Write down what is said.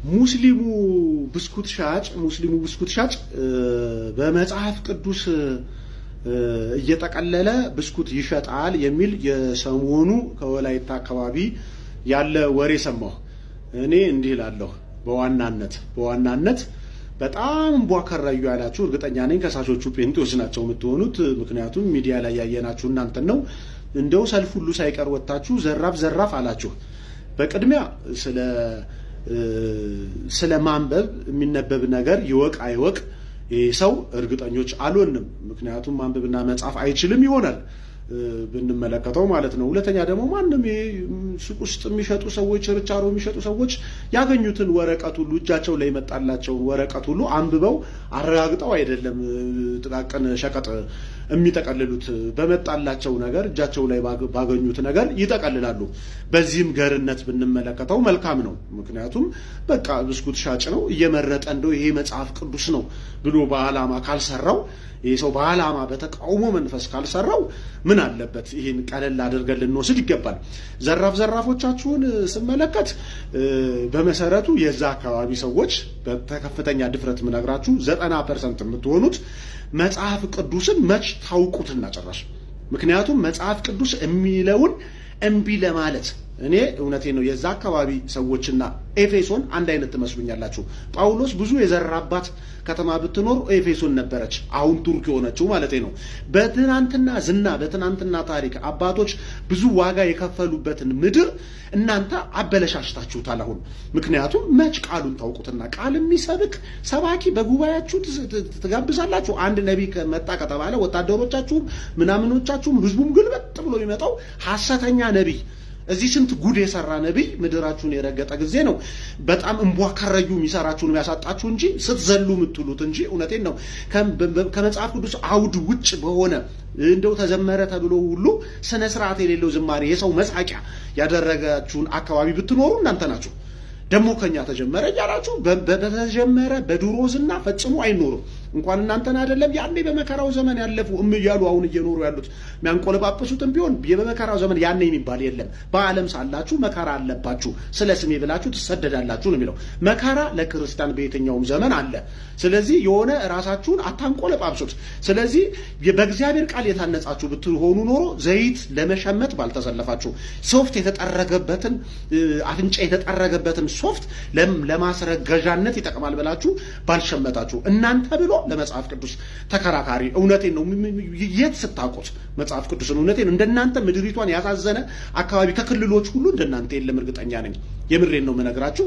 ሙስሊሙ ብስኩት ሻጭ፣ ሙስሊሙ ብስኩት ሻጭ በመጽሐፍ ቅዱስ እየጠቀለለ ብስኩት ይሸጣል የሚል የሰሞኑ ከወላይታ አካባቢ ያለ ወሬ ሰማሁ። እኔ እንዲህ እላለሁ፣ በዋናነት በጣም ቧከራዩ ያላችሁ እርግጠኛ ነኝ ከሳሾቹ ጴንጤዎች ናቸው የምትሆኑት። ምክንያቱም ሚዲያ ላይ ያየናችሁ እናንተን ነው። እንደው ሰልፍ ሁሉ ሳይቀር ወጥታችሁ ዘራፍ ዘራፍ አላችሁ። በቅድሚያ ስለ ማንበብ የሚነበብ ነገር ይወቅ አይወቅ ይህ ሰው እርግጠኞች አልሆንም። ምክንያቱም ማንበብና መጻፍ አይችልም ይሆናል ብንመለከተው ማለት ነው። ሁለተኛ ደግሞ ማንም ሱቅ ውስጥ የሚሸጡ ሰዎች፣ ችርቻሮ የሚሸጡ ሰዎች ያገኙትን ወረቀት ሁሉ፣ እጃቸው ላይ የመጣላቸውን ወረቀት ሁሉ አንብበው አረጋግጠው አይደለም ጥቃቅን ሸቀጥ የሚጠቀልሉት። በመጣላቸው ነገር፣ እጃቸው ላይ ባገኙት ነገር ይጠቀልላሉ። በዚህም ገርነት ብንመለከተው መልካም ነው። ምክንያቱም በቃ ብስኩት ሻጭ ነው፣ እየመረጠ እንደው ይሄ መጽሐፍ ቅዱስ ነው ብሎ በዓላማ ካልሰራው፣ ይህ ሰው በዓላማ በተቃውሞ መንፈስ ካልሰራው ምን አለበት? ይህን ቀለል አድርገን ልንወስድ ይገባል። ዘራፍ ዘራፎቻችሁን ስመለከት በመሰረቱ የዛ አካባቢ ሰዎች በከፍተኛ ድፍረት ምነግራችሁ 90% የምትሆኑት መጽሐፍ ቅዱስን መች ታውቁትና ጭራሽ። ምክንያቱም መጽሐፍ ቅዱስ የሚለውን እምቢ ለማለት፣ እኔ እውነቴ ነው፣ የዛ አካባቢ ሰዎችና ኤፌሶን አንድ አይነት ትመስሉኛላችሁ። ጳውሎስ ብዙ የዘራባት ከተማ ብትኖር ኤፌሶን ነበረች፣ አሁን ቱርክ የሆነችው ማለት ነው። በትናንትና ዝና፣ በትናንትና ታሪክ አባቶች ብዙ ዋጋ የከፈሉበትን ምድር እናንተ አበለሻሽታችሁታል አሁን። ምክንያቱም መች ቃሉን ታውቁትና ቃል የሚሰብክ ሰባኪ በጉባኤያችሁ ትጋብዛላችሁ። አንድ ነቢይ መጣ ከተባለ ወታደሮቻችሁም ምናምኖቻችሁም ህዝቡም ግልበጥ ብሎ የሚመጣው ሐሰተኛ ነቢይ፣ እዚህ ስንት ጉድ የሰራ ነቢይ ምድራችሁን የረገጠ ጊዜ ነው። በጣም እምቧ ከረዩ የሚሰራችሁን የሚያሳጣችሁ እንጂ ስትዘሉ የምትሉት እንጂ፣ እውነቴን ነው፣ ከመጽሐፍ ቅዱስ አውድ ውጭ በሆነ እንደው ተዘመረ ተብሎ ሁሉ ስነ ስርዓት የሌለው ዝማሬ የሰው መሳቂያ ያደረጋችሁን አካባቢ ብትኖሩ እናንተ ናችሁ። ደግሞ ከኛ ተጀመረ እያላችሁ በተጀመረ በድሮ ዝና ፈጽሞ አይኖርም። እንኳን እናንተን አይደለም ያኔ በመከራው ዘመን ያለፉ እም እያሉ አሁን እየኖሩ ያሉት የሚያንቆለጳጵሱትም ቢሆን የበመከራው ዘመን ያኔ የሚባል የለም። በዓለም ሳላችሁ መከራ አለባችሁ፣ ስለ ስሜ ብላችሁ ትሰደዳላችሁ ነው የሚለው። መከራ ለክርስቲያን በየትኛውም ዘመን አለ። ስለዚህ የሆነ ራሳችሁን አታንቆለጳጵሱት። ስለዚህ በእግዚአብሔር ቃል የታነጻችሁ ብትሆኑ ኖሮ ዘይት ለመሸመት ባልተሰለፋችሁ፣ ሶፍት የተጠረገበትን፣ አፍንጫ የተጠረገበትን ሶፍት ለማስረገዣነት ይጠቅማል ብላችሁ ባልሸመታችሁ። እናንተ ብሎ ለመጽሐፍ ቅዱስ ተከራካሪ፣ እውነቴን ነው። የት ስታውቁት መጽሐፍ ቅዱስን? እውነቴን ነው። እንደናንተ ምድሪቷን ያሳዘነ አካባቢ ከክልሎች ሁሉ እንደናንተ የለም፣ እርግጠኛ ነኝ። የምሬን ነው የምነግራችሁ።